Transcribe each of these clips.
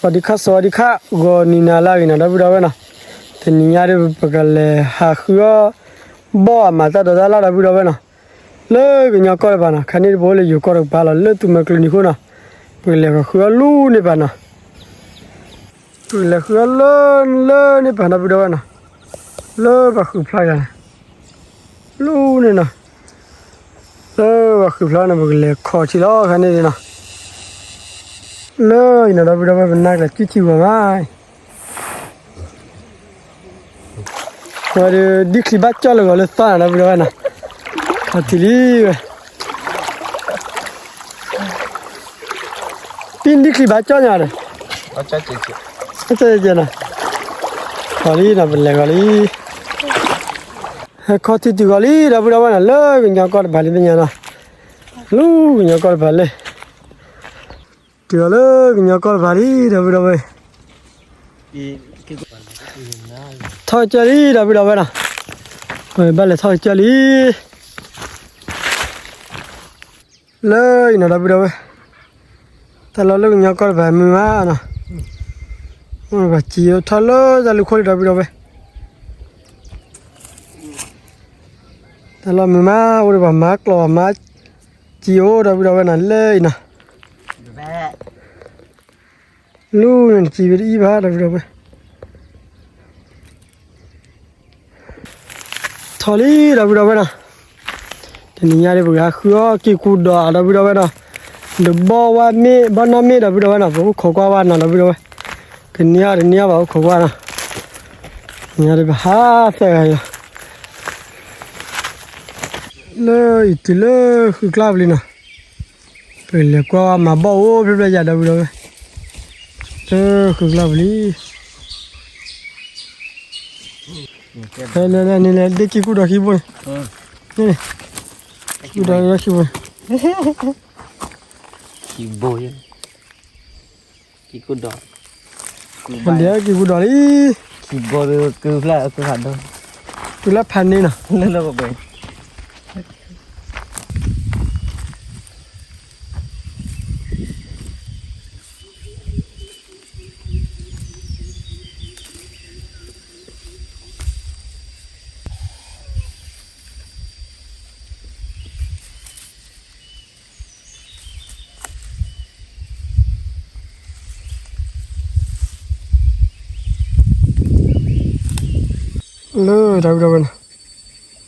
စဝၤဒံခါ စဝၤဒံခါ ဂီၤနံၤနၤလၢအဂ့ၤနီၤ ဒီပုၢ်ဒီဝဲၢ်နီၤ, တနံၤညါဒီး ပကလဲၤဟးဃုအီၣ် ဘီၣ်အမၤတၢ်ဒိးတၢ်လၣ် ဒီပုၢ်ဒီဝဲၢ်နီၤ, လၢကညီကီၢ်တပၤနီၤ, ခါန့ၣ်တဘိလၢယိၤကီၢ်တကပၤလီၤ, လၢသူမွဲကျိနံၤအဃိနီၤ, ပကလဲၤဃုအီၣ်လူန့ၢ်ပၢ်နီၤ, ပကလဲၤဃုအီၣ်လၢ လၢန့ၢ်ပၢ် ဒီပုၢ်ဒီဝဲၢ်နီၤ, လၢပှၤဃုဖျါယၤန့ၣ် လူန့ၣ်နီၤ, လၢပှၤဃုဖျါန့ၣ် ပကလဲၤခီၣ်ထံလီၤ ခါန့ၣ်နီၤ, လၢအံၤနီၤ ဒီပုၢ်ဒီဝဲၢ် ပနၢ်ကျဲၤကံၣ်ထံဂီၤမး, ဝဲဒၣ်ဒ်ချံဘၣ်ကၠီၣ်လၢဂီၤလၢသီနီၤ ဒီပုၢ်ဒီဝဲၢ်နီၤ, အထံၣ်လံဝဲ ပံဒ်ချံဘၣ်ကၠီၣ်ညါဒီး, ကၠီၣ်ကၠီၣ်နီၤ, ဂီၤလံနီၤ ပလဲၤဂီၤလံ, ဟဲခီၣ်ထံတုၤဂီၤလံ ဒီပုၢ်ဒီဝဲၢ်နီၤ, လၢကညီကီၢ်တပၤလံသ့ၣ်ညါနီၤ, လၢကညီကီၢ်တပၤလၢ တုၤအီၤလၢကညီကီၢ်တပၤလံ ဒီပုၢ်ဒီဝဲၢ်, ထီၣ်ကစၢၢ်လံ ဒီပုၢ်ဒီဝဲၢ်နီၤ, ဝဲဘၣ်လဲၤထီၣ်ကစၢၢ်လံ လၢအံၤနီၤ ဒီပုၢ်ဒီဝဲၢ်, တၢ်လီၢ်လၢကညီကီၢ်တပၤမုာ်မးနီၤ, အိၣ်ပှၤစံးထီၣ်လၢတၢ်လူၢ်ခိၣ်လံ ဒီပုၢ်ဒီဝဲၢ်, တၢ်လီၢ်မုာ်မး အိၣ်ဒီးပှၤမၤကျီၢ်မၤစံးအိၣ် ဒီပုၢ်ဒီဝဲၢ်နီၤ လၢအံၤနီၤ လူန့ၣ်စံးဝဲတအံၤဘၣ် ဒီပုၢ်ဒီဝဲၢ်, ထီၣ်လံ ဒီပုၢ်ဒီဝဲၢ်နီၤ, တနံၤညါဒီး ပကဟးဃုအီၣ်က့ၤကူဒီး ဒီပုၢ်ဒီဝဲၢ်နီၤ, ဒီးဘီၣ်ဝါမ့ၢ် ဘီၣ်နီၢ်မ့ၢ် ဒီပုၢ်ဒီဝဲၢ်နီၤ, ပအိၣ်ခိးကွၢ်ဝဲနီၤ ဒီပုၢ်ဒီဝဲၢ်, ကန့ၢ်အီၣ်တန့ၢ်အီၣ်ဘၣ် အိၣ်ခိးကွၢ်နီၤ, တနံၤညါဒီးပဟးသၢဂၤအံၤလီၤ လၢအံၤတုၤလၢဃုကျါပူၤလံနီၤ, ပလဲၤကွၢ်ဝဲမၤဘီၣ်အိၣ်ဖျဲၣ်ဖျဲၣ်ယၤ ဒီပုၢ်ဒီဝဲၢ်, လၢဃုကျါပူၤလံ, လဲၤလဲၤလဲၤ န့ၣ်လဲၤဒ့က့ၤကူဒီးခံဘိန့ၣ်, န့ၣ်, ကူဒီးခံဘိန့ၣ် ခံဘိ, က့ၤကူဒီး, က့ၤကူဒီးလံ, ခံဘိ, တုၤလၢဖးန့ၣ်နီၤ, လၢတၢ်ဝံၤဒီးဝဲနီၤ, လၢဃုကျါပူၤန့ၣ် ထံဘီၣ်ဒီဖျၢၣ်ဘၣ် ဒီပုၢ်ဒီဝဲၢ်, အိၣ်ခ့နီၤ ဒီပုၢ်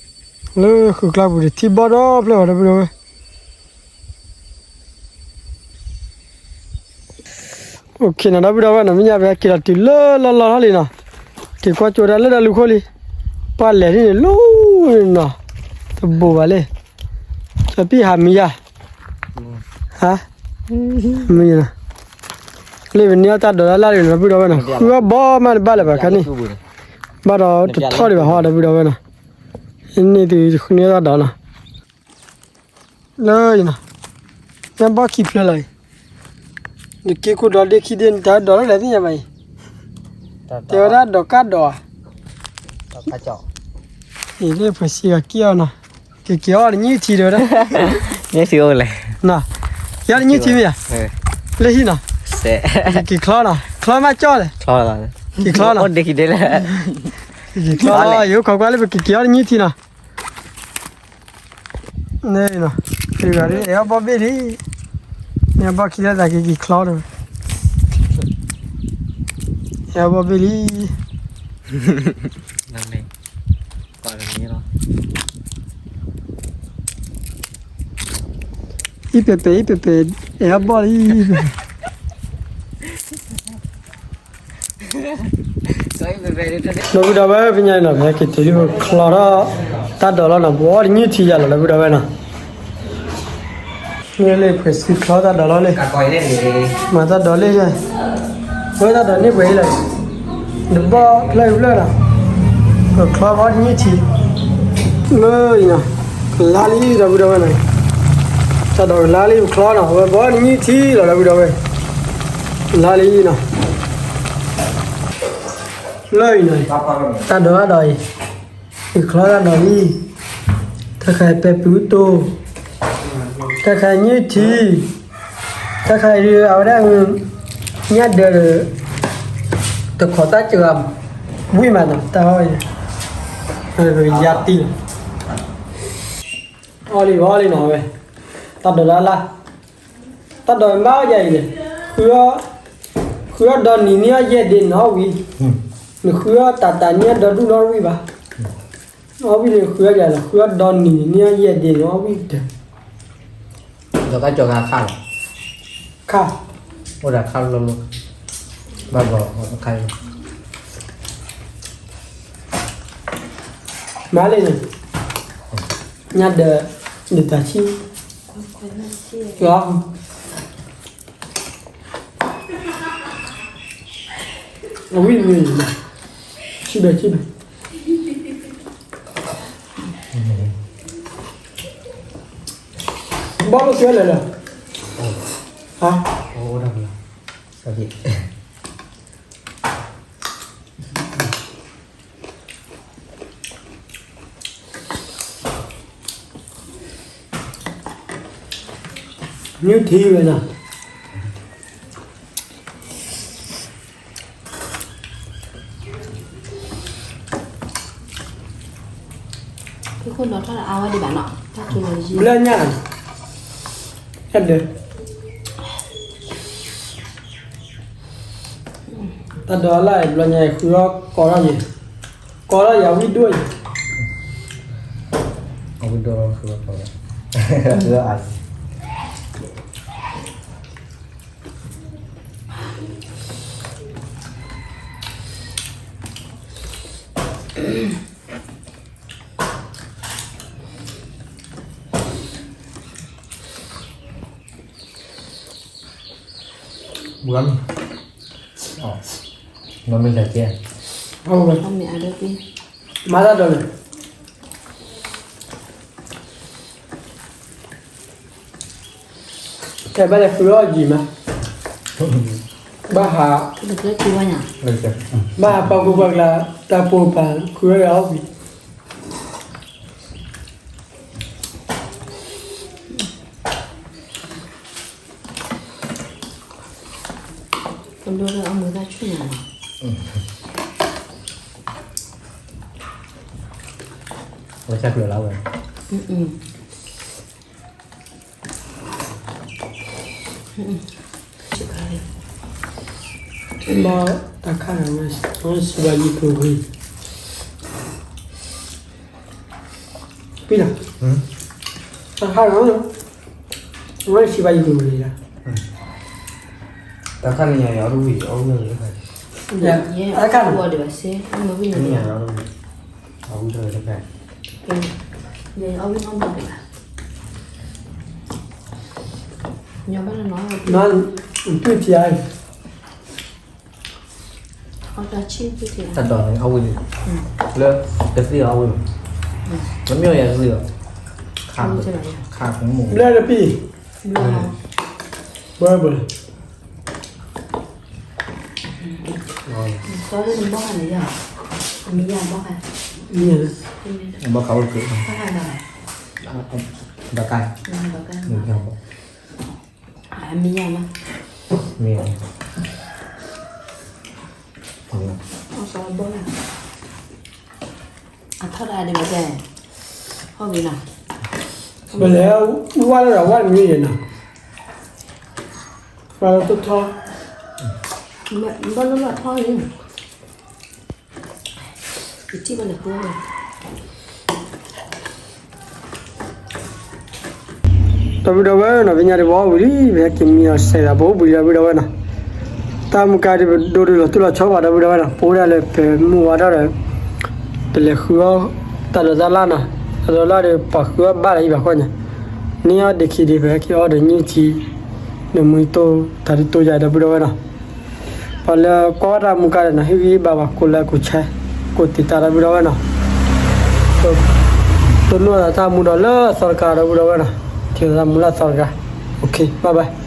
ဒီဝဲၢ်နီၤ, မ့ၢ်ညါပဟဲက့ၤလီၤတုၤလၢလီၢ်လီၢ်ထီၣ်လံနီၤ, က့ၤကွၢ်ကၠိဒၣ်လၢတၢ်လူၢ်ခိၣ်လံ, ပှၤလဲၤန့ၣ်န့ၣ် လူၤန့ၣ်နီၤ, တဘိးဘၣ်လၢ, ကၠီပံၣ်ဟးမံယၤ, ဟါ, မံယၤနီၤ, လၢပန့ၢ်အီၣ်တၢ်ဒိးတၢ်လၣ်လံနီၤ ဒီပုၢ်ဒီဝဲၢ်နီၤ, ဃုအီၣ်ဘီမးတဘၣ်လၢၤဘၣ်ခါန့ၣ်, ဘၣ်ဒီးတထီၣ်ဒံးဘၣ်ဟီ ဒီပုၢ်ဒီဝဲၢ်နီၤ, န့ၢ်သုဃုန့ၢ်တၢ်ဒိးနီၤ လၢအံၤနီၤ, ညါဘီၣ်ခံဖျၢၣ်လီၤအံၤ, နက့ၤကူဒီးဒ့ခံဒ့ နတၢ်ဒိးလၢလဲၣ်သ့ၣ်ညါဘၣ်အံၤ, တဲဝဲဒၣ်ဒိးကၢ်ဒိးဧါ, အံၤလၢဖှဲးစံဂၤက့ၤအီၤနီၤ, က့ၤက့ၤအီၣ်တနံၣ်ထံတဲဝဲဒၣ်, က့ၤအီၣ်တနံၣ်ထံမ့ၢ်ဧါ, လၢဟံၣ်နီၤ, က့ၤချီနီၤ, ချီမးကၠီလဲၣ်, က့ၤချီနီၤ, က့ၤချီလီၤ, ယအိၣ်ခိးကွၢ်လၢပက့ၤက့ၤအီၣ်တနံၣ်ထံနီၤ န့ၣ်နီၤ, ဖံဂၤဒ် အဲၣ်အီၣ်ဘီၣ်ဘ့ၣ်လံ, မ့ၢ်ဘီၣ်ခံလၢသးက့ၤက့ၤချီတဝဲ, အဲၣ်အီၣ်ဘီၣ်ဘ့ၣ်လံ, အံၤပဲာ်ပဲာ် အံၤပဲာ်ပဲာ်, အဲၣ်အီၣ်ဘီၣ်လံ, ဒီပုၢ်ဒီဝဲၢ် ဖဲညါအံၤနီၤ ပဟဲက့ၤတုၤလၢပချီထီၣ်တၢ်ဒိးလီၤနီၤ, ပအီၣ်တနံၣ်ထံယၤလီၤ ဒီပုၢ်ဒီဝဲၢ်နီၤ, မ့ၢ်လၢဖှဲးစံချီတၢ်ဒိးလီၤလံ, မၤတၢ်ဒိးလံ, ဝဲတၢ်ဒိးန့ၢ်ပှဲၤအံၤလီၤ, တဘီၣ်ဖျၢၣ်ဖျၢၣ်နီၤ, ပချီပအီၣ်တနံၣ်ထံ လၢအံၤနီၤ, ကလါလံ ဒီပုၢ်ဒီဝဲၢ်နီၤ, တၢ်ဒိးကလါလံ ပချီနီၤ, အဝဲပအီၣ်တနံၣ်ထံလီၤ ဒီပုၢ်ဒီဝဲၢ်, ကလါလံနီၤ, လၢအံၤနီၤ, တၢ်ဒိးတၢ်ဒိးအံၤ, ယချီတၢ်ဒိးလံ, တၢ်ခါအံၤပဲာ်ပူၤတိၢ်, တၢ်ခါအံၤနံၣ်ထံ, တၢ်ခါအံၤအဝဲဒၣ်, ညၣ်ဒၢး တခိးတၢ်စှၤ ဝံၣ်မးနီၤ တၢ်အီၣ်အံၤ ယါတံၢ်လီၤ. အီၣ်လံအီၣ်လံနီၤဝဲ တၢ်ဒိးလၢ်လၢ် တၢ်ဒိးမ့ၢ်ဘၣ်အီၣ်ယၤအံၤန့ၣ် ဃုအီၣ်ဒီနံၤန့ၢ်အီၣ်ယဲၢ်ဒ့န့ၣ်အီၣ်ဝံၣ်, နဃုအီၣ်တၢ်တၢ်န့ၢ်အီၣ်ဒီဒူၣ်ဒီဝံၣ်ဘၣ်, အီၣ်ဝံၣ်န့ၣ်ဃုအီၣ်ယၤလီၤ ဃုအီၣ်ဒီနံၤန့ၢ်အီၣ်ယဲၢ်ဒ့န့ၣ်အီၣ်ဝံၣ်တၢ် ဒီးတၢ်ကၠီၤခါခါလီၤ, ခါ, အိၣ်ဒီးခါလိၤလိၤ, ဘၣ်ဘျီခါအံၤ, မၤလံန့ၣ်, ညၣ်ဒၢး, ဒတၢ်ဆံ, လီၤ, အဝံၣ်မ့ၢ်, ဆံဘၣ်ဆံဘၣ် ဘၣ်လီၤစဲလဲၣ်လၢ, ဟါ, နုၢ်ထံဝဲနီၤ ဘျဲၣ်ညၣ်, တၢ်ဒၢး, တၢ်ဒိးလၢ်အံၤ ဘျီညါအံၤ ဃုအီၣ်ကိးထီၣ်ယဲ, ကိးထီၣ်ယၤဝံၣ်ဒိၣ်အံၤ, အဝံၣ်ဒိၣ်ဃုအီၣ်ကိးလီၤ, ဃုအီၣ်အါ ဘၣ်မ့ၢ်, မ့ၢ်တကဲ, မၤတၢ်ဒိးန့ၣ် တဲဘၣ်လဲၤဃုအီၣ်ယံၤမး, ဘၣ်ဟး, ဘၣ်ဟးပှၤကူပှၤကလၤ တၢ်ပိာ်ပာ် ဃုအီၣ်ယၤအီၣ်ဝံၤ ကဒိၣ်လၢအမုာ်သၣ်ဆူၣ်နၤလီၤ, ဝဲဆၢကျၢၤလီၤဝဲ, ဘၣ်တၢ်ခါန့ၣ် ဝဲစံးဘၣ်ယံၤကျိၤဂ့ၤ, ပံလီၤ, တၢ်ခါန့ၣ် ဝဲစံးဘၣ်ယံၤကျိၤဂ့ၤလီၤ, တၢ်ခါန့ၣ် ယၤယၤအီၣ်တဝံၣ် အီၣ်ဝံၣ်လီၤ, တၢ်ခါန့ၣ် အီၣ်ဝံၣ်လီၤ, အီၣ်ဝံၣ်လီၤ, နတူၢ်ထံအါ, တၢ်ဒိးန့ၣ်အီၣ်ဝံၣ်လံ, လၢတသ့ၣ်အီၣ်ဝံၣ်လီၤ, တမ့ၢ်အီၣ်ယၤတသ့ၣ်လီၤ, ခါ, ခါကမူၣ်, ဘျၢတပံၢ်, ဘၢဘၢ ဘၣ်ဃးဝဲက့ၤ, ဘၣ်ဃး, မ့ၢ်ယၤမး, မ့ၢ်ယၤ, အထီဒါဒ်မတဲ, ဟီၣ်ဂ့ၤနီၤ, ပလဲၤ, ဝါလၢဒၣ်ဝါတမံၤယဲနီၤ, ပှၤလၢတထီ, ဘၣ်လၢလီၢ်ထီန့ၣ်, ယထံၣ်ဘၣ်လဲၤဃုဝဲ ဒီပုၢ်ဒီဝဲၢ်နီၤ ပညါဒံးဘၣ်ဝံၤလံ ပဟဲက့ၤမံအီၤစဲးဒီး ပအိၣ်ဘှံးဒီပုၢ်ဒီဝဲၢ်နီၤ, တၢ်မူကါဒံးပဒိဒုးလီၤတူၢ်လီၤဆီဘၣ်ဒီပုၢ်ဒီဝဲၢ်နီၤ, ပအိၣ်ဒၣ်လၢပမုၢ်ဝါထီၣ်ဒီး ပလဲၤဃုအီၣ်တၢ်ဒိးတၢ်လၢ်နီၤ, တၢ်ဒိးတၢ်လၢ်ဒီး ပှၤဃုအီၣ်ဘၣ်လၢဟံၣ်ဘၣ်ဃီညါ, န့ၢ်အီၣ်ဒံးခံဒံး ပဟဲက့ၤအီၣ်ဒီးညၣ်ထံ, ဒီးမူတိၢ် တၢ်ဒုးတိၢ်ယါဒီပုၢ်ဒီဝဲၢ်နီၤ, ပှၤလၢကွၢ်တၢ်မူကါဒီးနီၤ ဟ့ၣ်ဂံၢ်ဟ့ၣ်ဘါပှၤ ကိးလၢကိးဆဲး ကိးတံာ်တာ်ဒီပုၢ်ဒီဝဲၢ်နီၤ, တလိၣ်ဒီးတၢ်မူဒီးလၢအသီတကါဒီပုၢ်ဒီဝဲၢ်နီၤ, ထံၣ်ဒီးတၢ်မူလၢအသီတကါ, OK bye bye.